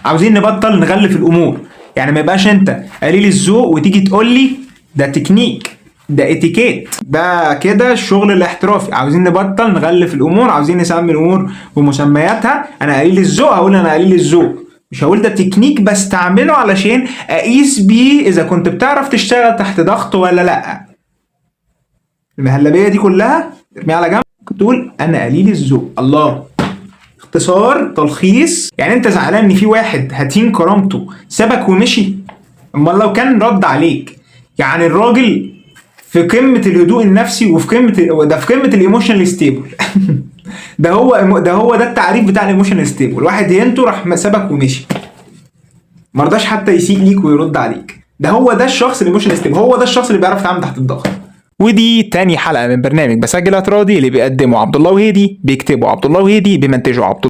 عاوزين نبطل نغلف الامور، يعني ما يبقاش انت قليل الذوق وتيجي تقول لي ده تكنيك، ده اتيكيت، ده كده الشغل الاحترافي. عاوزين نبطل نغلف الامور، عاوزين نسمي الامور بمسمياتها. انا قليل الذوق هقول انا قليل الذوق، مش هقول ده تكنيك بستعمله علشان اقيس بيه اذا كنت بتعرف تشتغل تحت ضغط ولا لا. المهلبيه دي كلها ارميها على جنب، تقول انا قليل الذوق. الله، اختصار تلخيص. يعني انت زعلان ان في واحد هتين كرامته سابك ومشي؟ امال لو كان رد عليك؟ يعني الراجل في قمة الهدوء النفسي وفي قمة ده، في قمة ال emotional stable. ده هو ده التعريف بتاع ال emotional stable. واحد هينته راح سابك ومشي، ما رضاش حتى يسيء ليك ويرد عليك. ده هو ده الشخص ال emotional stable، هو ده الشخص اللي بيعرف يتعامل تحت الضغط. ودي تاني حلقة من برنامج بسجل اعتراضي اللي بيقدمه عبد الله وهيدي، بيكتبه عبد الله وهيدي، بيمنتجه عبد.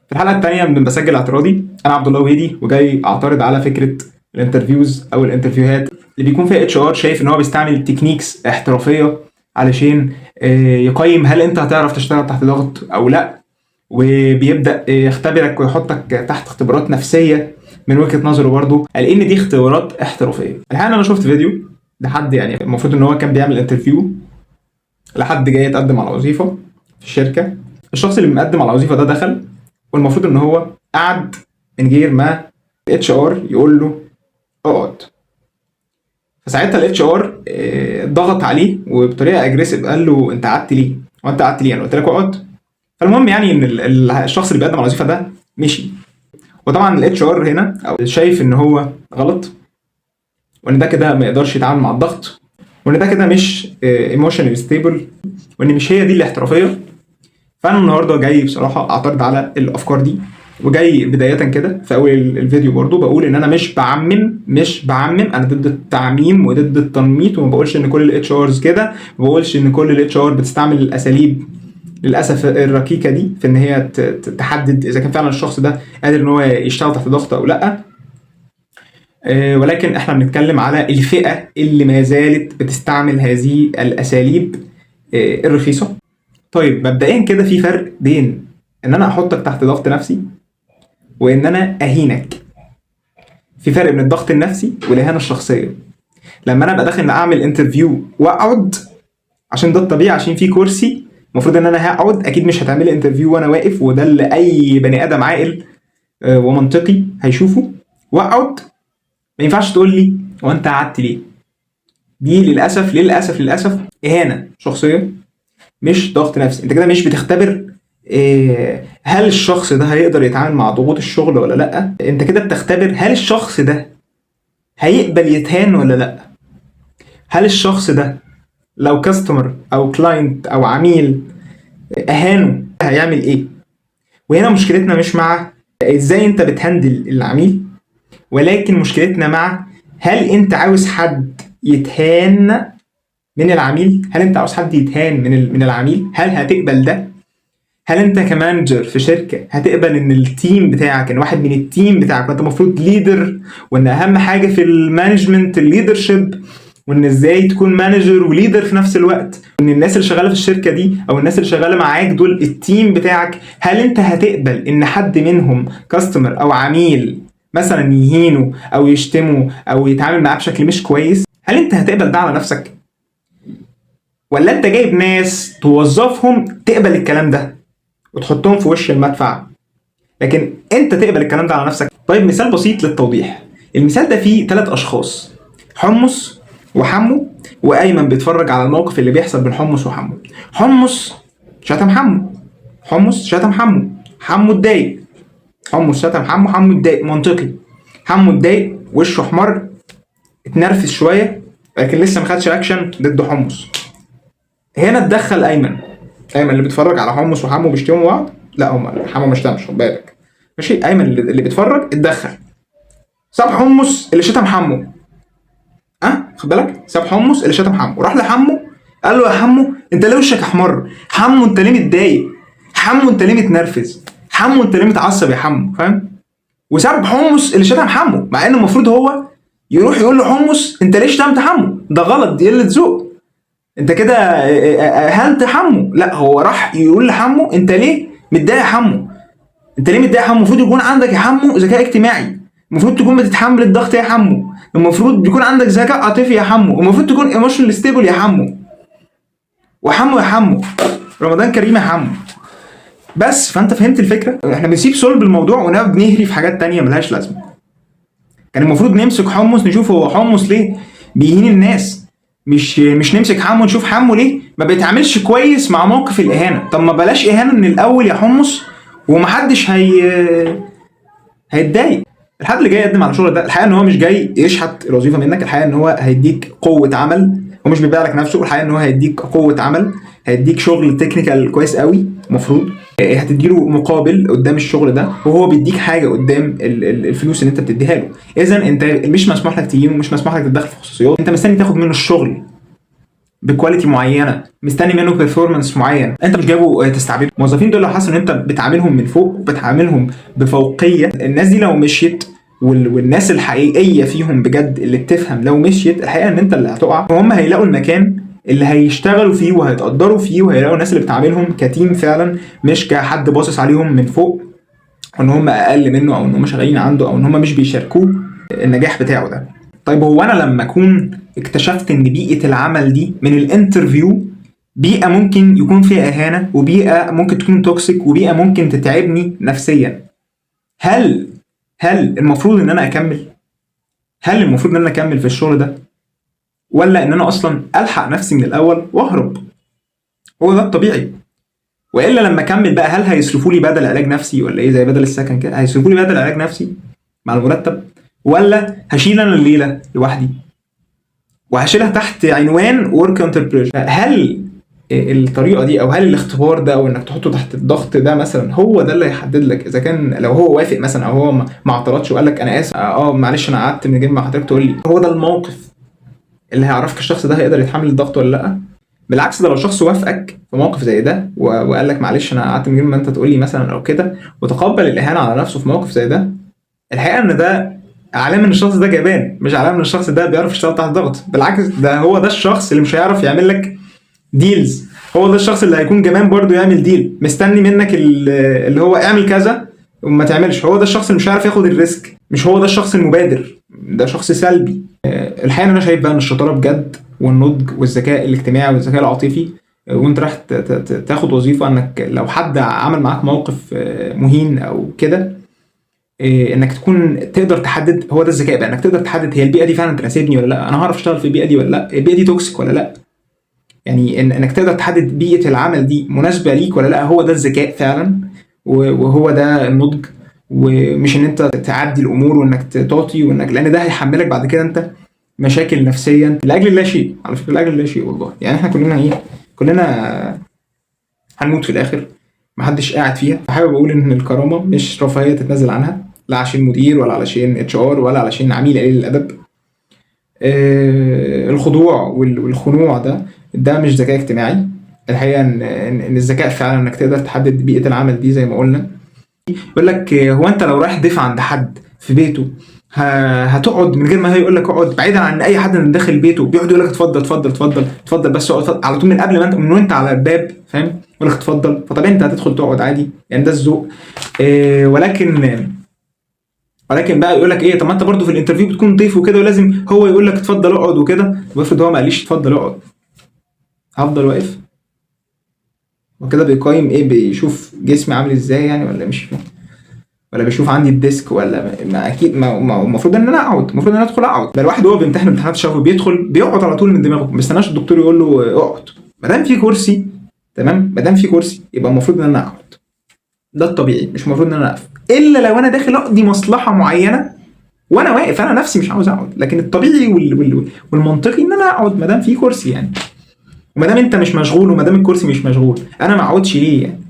في الحلقة الثانية من بسجل اعتراضي، انا عبد الله وهيدي، وجاي اعترض على فكرة ال interviews او ال interview هات اللي بيكون فيها HR شايف ان هو بيستعمل techniques احترافية علشان يقيم هل انت هتعرف تشتغل تحت ضغط او لا، وبيبدا يختبرك ويحطك تحت اختبارات نفسية من وجهه نظره برضو، قال ان دي اختبارات احترافية. الحقيقة انا شفت فيديو لحد يعني المفروض ان هو كان بيعمل interview لحد جاي يتقدم على وظيفة في الشركة. الشخص اللي مقدم على الوظيفة ده دخل، والمفروض ان هو قعد من غير ما HR يقول له اقعد. فساعتها ال HR ضغط عليه وبطريقة aggressive قال له انت قعدت ليه؟ وانت قعدت ليه؟ انا قلت لك اقعد. فالمهم يعني ان الشخص اللي بيقدم على الوظيفة ده مشي، وطبعا ال HR هنا شايف ان هو غلط، وان ده كده ما يقدرش يتعامل مع الضغط، وان ده كده مش emotional stable، وان مش هي دي الاحترافية. فانا النهارده جاي بصراحة اعترض على الافكار دي، وجاي بداية كده في اول الفيديو برضو بقول ان انا مش بعمم، انا ضد التعميم وضد التنميط، وما بقولش ان كل ال HRs كده، ما بقولش ان كل ال HR بتستعمل الاساليب للاسف الركيكه دي في ان هي تحدد اذا كان فعلا الشخص ده قادر ان هو يشتغل تحت ضغط او لا. ولكن احنا بنتكلم على الفئة اللي ما زالت بتستعمل هذه الاساليب الرخيصة. طيب مبدئيا كده في فرق بين ان انا احطك تحت ضغط نفسي وان انا اهينك. في فرق بين الضغط النفسي والاهانة الشخصية. لما انا ابقى داخل اعمل interview واقعد، عشان ده الطبيعي، عشان في كرسي المفروض ان انا هقعد، اكيد مش هتعملي interview وانا واقف، وده اللي اي بني ادم عاقل ومنطقي هيشوفه. واقعد، ما ينفعش تقول لي هو انت قعدت ليه؟ دي للاسف للاسف للاسف اهانه شخصية، مش ضغط نفسي. انت كده مش بتختبر هل الشخص ده هيقدر يتعامل مع ضغوط الشغل ولا لا، انت كده بتختبر هل الشخص ده هيقبل يتهان ولا لا، هل الشخص ده لو customer او client او عميل اهانه هيعمل ايه. وهنا مشكلتنا مش مع ازاي انت بت handle العميل، ولكن مشكلتنا مع هل انت عاوز حد يتهان من العميل؟ هل انت عاوز حد يتهان من العميل؟ هل هتقبل ده؟ هل انت ك manager في شركة هتقبل ان ال team بتاعك، ان واحد من ال team بتاعك، وانت المفروض leader، وان اهم حاجة في ال management ال leadership، وان ازاي تكون manager و leader في نفس الوقت، وان الناس اللي شغالة في الشركة دي او الناس اللي شغالة معاك دول ال team بتاعك، هل انت هتقبل ان حد منهم customer او عميل مثلا يهينه او يشتمه او يتعامل معاه بشكل مش كويس؟ هل انت هتقبل ده على نفسك؟ ولا انت جايب ناس توظفهم تقبل الكلام ده وتحطهم في وش المدفع، لكن انت تقبل الكلام ده على نفسك؟ طيب مثال بسيط للتوضيح، المثال ده فيه 3 اشخاص، حمص وحمو وايمن، بيتفرج على الموقف اللي بيحصل بين حمص وحمو. حمص شتم حمو، حمص شتم حمو، حمو اتضايق، حمص شتم حمو، حمو اتضايق، منطقي. حمو اتضايق، وشه احمر، اتنرفز شوية، لكن لسه ما خدش اكشن ضد حمص. هنا اتدخل ايمن، ايمن اللي بيتفرج على حمص وحمو بيشتموا بعض، لا هم حمو ما شتمش، خد بالك، ماشي. ايمن اللي بيتفرج اتدخل، ساب حمص اللي شتم حمو، خد بالك، ساب حمص اللي شتم حمو، راح لحمو قال له يا حمو انت ليه وشك احمر؟ حمو انت ليه متضايق؟ حمو انت ليه متنرفز؟ حمو انت ليه متعصب يا حمو؟ فاهم؟ وساب حمص اللي شتم حمو، مع انه المفروض هو يروح يقول له حمص انت ليه شتمت حمو؟ ده غلط، دي قلة ذوق. انت كده اهنت حمو. لا، هو راح يقول لحمو انت ليه متضايق يا حمو، انت ليه متضايق يا حمو؟ المفروض يكون عندك يا حمو ذكاء اجتماعي، المفروض تكون بتتحمل الضغط يا حمو، المفروض يكون عندك ذكاء عاطفي يا حمو، المفروض تكون emotional stable يا حمو. وحمو يا حمو، رمضان كريم يا حمو. بس فانت فهمت الفكرة. احنا بنسيب صلب الموضوع ونقعد نهري في حاجات تانية ملهاش لازمه. كان المفروض نمسك حمص نشوف هو حمص ليه بيهين الناس، مش نمسك حمو نشوف حمو ليه ما بيتعاملش كويس مع موقف الاهانة. طب ما بلاش اهانه من الاول يا حمص ومحدش هيتضايق. الحد اللي جاي يقدم على شغل ده، الحقيقة ان هو مش جاي يشحت الوظيفة منك، الحقيقة ان هو هيديك قوة عمل، هو مش بيبيع لك نفسه، الحقيقة ان هو هيديك قوة عمل، هيديك شغل technical كويس قوي، المفروض هتديله مقابل قدام الشغل ده، وهو بيديك حاجة قدام الفلوس اللي انت بتديها له. اذا انت مش مسموح لك تهينه، ومش مسموح لك تتدخل في خصوصيات، انت مستني تاخد منه الشغل ب quality معينة، مستني منه performance معين، انت مش جايبه تستعبده. الموظفين دول لو حسوا ان انت بتعاملهم من فوق وبتعاملهم بفوقيه، الناس دي لو مشيت، والناس الحقيقية فيهم بجد اللي بتفهم لو مشيت، الحقيقة ان انت اللي هتقع، وهم هيلاقوا المكان اللي هيشتغلوا فيه وهيتقدروا فيه، وهيلاقوا الناس اللي بتعاملهم ك team فعلا، مش كحد باصص عليهم من فوق وان هم اقل منه، او ان هم شغالين عنده، او ان هم مش بيشاركوه النجاح بتاعه ده. طيب هو انا لما اكون اكتشفت ان بيئة العمل دي من ال interview بيئة ممكن يكون فيها اهانه، وبيئه ممكن تكون toxic، وبيئه ممكن تتعبني نفسيا، هل المفروض ان انا اكمل؟ هل المفروض ان انا اكمل في الشغل ده، ولا ان انا اصلا الحق نفسي من الاول واهرب؟ هو ده الطبيعي. والا لما اكمل بقى هل هيصرفوا لي بدل علاج نفسي ولا ايه؟ زي بدل السكن كده، هيصرفوا لي بدل علاج نفسي مع المرتب، ولا هشيل انا الليلة لوحدي وهشيلها تحت عنوان work under pressure؟ هل الطريقة دي، او هل الاختبار ده، او انك تحطه تحت الضغط ده مثلا، هو ده اللي هيحدد لك اذا كان لو هو وافق مثلا، او هو ما اعترضش وقال لك انا اسف، معلش انا قعدت من غير ما حضرتك تقول لي، هو ده الموقف اللي هيعرفك الشخص ده هيقدر يتحمل الضغط ولا لا؟ بالعكس، ده لو شخص وافقك في موقف زي ده وقال لك معلش انا قعدت من غير ما انت تقول لي مثلا او كده، وتقبل الاهانة على نفسه في موقف زي ده، الحقيقة ان ده علامة ان الشخص ده جبان، مش علامة ان الشخص ده بيعرف يشتغل تحت ضغط. بالعكس، ده هو ده الشخص اللي مش هيعرف يعمل لك deals، هو ده الشخص اللي هيكون جبان برضو يعمل deal، مستني منك اللي هو اعمل كذا وما تعملش. هو ده الشخص اللي مش هيعرف ياخد ال risk، مش هو ده الشخص المبادر، ده شخص سلبي. الحقيقة انا شايف بقى ان الشطارة بجد والنضج والذكاء الاجتماعي والذكاء العاطفي، وانت رايح تاخد وظيفة، انك لو حد عمل معاك موقف مهين او كده، انك تكون تقدر تحدد، هو ده الذكاء بقى، انك تقدر تحدد هي البيئة دي فعلا تناسبني ولا لا، انا هعرف اشتغل في البيئة دي ولا لا، البيئة دي toxic ولا لا. يعني انك تقدر تحدد بيئة العمل دي مناسبة ليك ولا لا، هو ده الذكاء فعلا، وهو ده النضج، ومش ان انت تعدي الامور وانك تعطي وانك، لان ده هيحملك بعد كده انت مشاكل نفسيا لاجل لا شيء، على فكرة، لاجل لا شيء والله. يعني احنا كلنا ايه، كلنا هنموت في الاخر، محدش قاعد فيها. فحابب اقول ان الكرامة مش رفاهية تتنازل عنها، لا عشان مدير ولا علشان HR ولا علشان عميل قليل الادب. الخضوع والخنوع ده مش ذكاء اجتماعي. الحقيقة ان الذكاء فعلا انك تقدر تحدد بيئة العمل دي زي ما قلنا. يقول لك هو انت لو رايح ضيف عند حد في بيته هتقعد من غير ما هو يقول لك اقعد، بعيدا عن اي حد من داخل بيته بيقعد يقول لك اتفضل اتفضل اتفضل اتفضل بس اقعد اتفضل، على طول من قبل ما انت، من وانت على الباب، فاهم، يقول لك اتفضل، فطبيعي انت هتدخل تقعد عادي، يعني ده الذوق. ولكن بقى يقول لك ايه، طب ما انت برضه في ال interview بتكون ضيف وكده، ولازم هو يقول لك اتفضل اقعد وكده. طب افرض هو ما قاليش اتفضل اقعد، هفضل واقف وكده؟ بيقيم ايه؟ بيشوف جسمي عامل ازاي يعني، ولا مش فاهم، ولا بيشوف عندي ال disc، ولا ما اكيد ما المفروض ان انا اقعد، المفروض ان انا ادخل اقعد. ده الواحد وهو بيمتحن امتحانات الشفوي بيدخل بيقعد على طول من دماغه، ما بيستناش الدكتور يقول له اقعد. ما دام في كرسي تمام، ما دام في كرسي يبقى المفروض ان انا اقعد، ده الطبيعي، مش المفروض ان انا اقف الا لو انا داخل اقضي مصلحة معينة وانا واقف، انا نفسي مش عاوز اقعد، لكن الطبيعي والمنطقي ان انا اقعد ما دام في كرسي يعني، وما دام انت مش مشغول وما دام الكرسي مش مشغول، انا ما اقعدش ليه يعني؟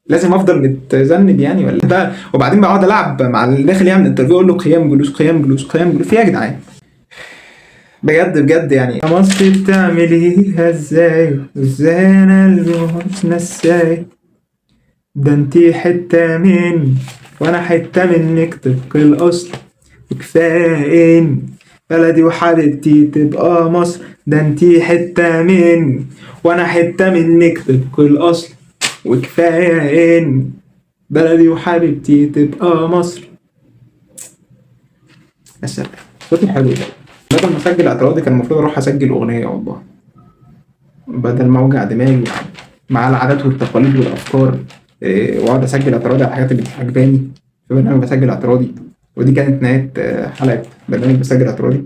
لازم افضل متذنب يعني ولا ده؟ وبعدين بقعد العب مع اللي داخل يعمل interview، اقول له قيام جلوس قيام جلوس قيام جلوس. في يا جدعان بجد بجد يعني، يا مصري بتعمليها ازاي؟ وازاي انا قلبي نساي؟ ده انتي حتة مني وانا حتة منك طبق الاصل، وكفاية ان بلدي وحبيبتي تبقى مصر، ده انتي حتة مني وانا حتة منك طبق الاصل، وكفاية ان بلدي وحبيبتي تبقى مصر. يا سلام، صوتي حلو ده. بدل ما اسجل اعتراضي كان المفروض اروح اسجل اغنية والله، بدل ما اوجع دماغي مع العادات والتقاليد والافكار، واقعد اسجل اعتراضي على الحاجات اللي مش عجباني في برنامج بسجل اعتراضي. ودي كانت نهاية حلقة برنامج بسجل اعتراضي.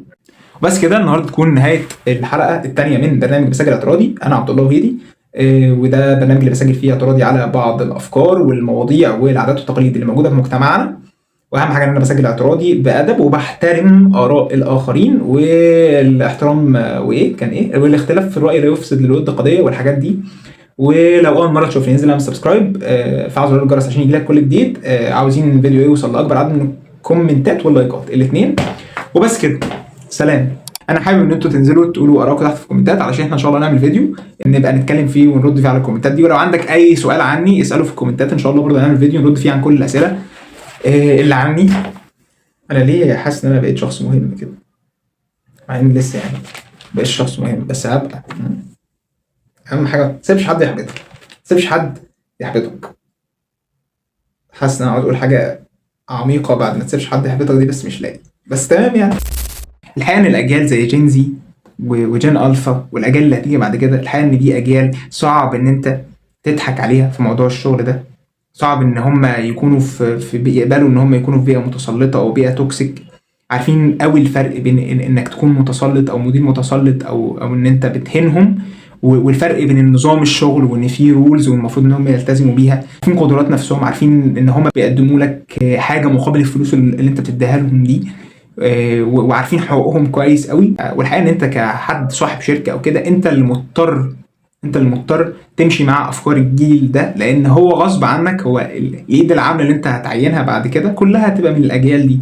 وبس كده النهارده تكون نهاية الحلقة الثانية من برنامج بسجل اعتراضي. انا عبد الله وهيدي، وده برنامج اللي بسجل فيه اعتراضي على بعض الافكار والمواضيع والعادات والتقاليد اللي موجودة في مجتمعنا. واهم حاجة ان انا بسجل اعتراضي بادب وبحترم اراء الاخرين، والاحترام وايه كان ايه، والاختلاف في الراي لا يفسد للود قضية والحاجات دي. ولو اول مرة تشوفني انزل اعمل subscribe، فعل زرار الجرس عشان يجيلك كل جديد. عاوزين الفيديو يوصل لاكبر عدد من الكومنتات واللايكات الاثنين. وبس كده، سلام. انا حابب ان انتوا تنزلوا تقولوا ارائكم تحت في الكومنتات، علشان احنا ان شاء الله نعمل فيديو نبقى نتكلم فيه ونرد فيه على الكومنتات دي. ولو عندك اي سؤال عني اساله في الكومنتات، ان شاء الله برضه نعمل فيديو نرد فيه عن كل الاسئلة اللي عني. انا ليه حاسس ان انا بقيت شخص مهم كده، مع ان لسه يعني بقيت شخص مهم، بس هبقى. اهم حاجة ما تسيبش حد يحبطك، ما تسيبش حد يحبطك. حاسس ان انا عاوز اقول حاجة عميقة بعد ما تسيبش حد يحبطك دي، بس مش لاقي، بس تمام يعني. الحقيقة ان الاجيال زي Gen Z و Gen Alpha والاجيال اللي هتيجي بعد كده، الحقيقة ان دي اجيال صعب ان انت تضحك عليها في موضوع الشغل ده. صعب ان هم يكونوا في بيقبلوا ان هم يكونوا في بيئة متسلطه او بيئة toxic. عارفين قوي الفرق بين انك تكون متسلط او مدير متسلط او ان انت بتهينهم، والفرق بين النظام الشغل وان في rules والمفروض ان هم يلتزموا بيها. عارفين قدرات نفسهم، عارفين ان هم بيقدموا لك حاجة مقابل الفلوس اللي انت بتديها لهم دي، وعارفين حقوقهم كويس قوي. والحقيقة ان انت كحد صاحب شركة او كده، انت اللي مضطر تمشي مع افكار الجيل ده، لان هو غصب عنك، هو الايد العاملة اللي انت هتعينها بعد كده كلها هتبقى من الاجيال دي.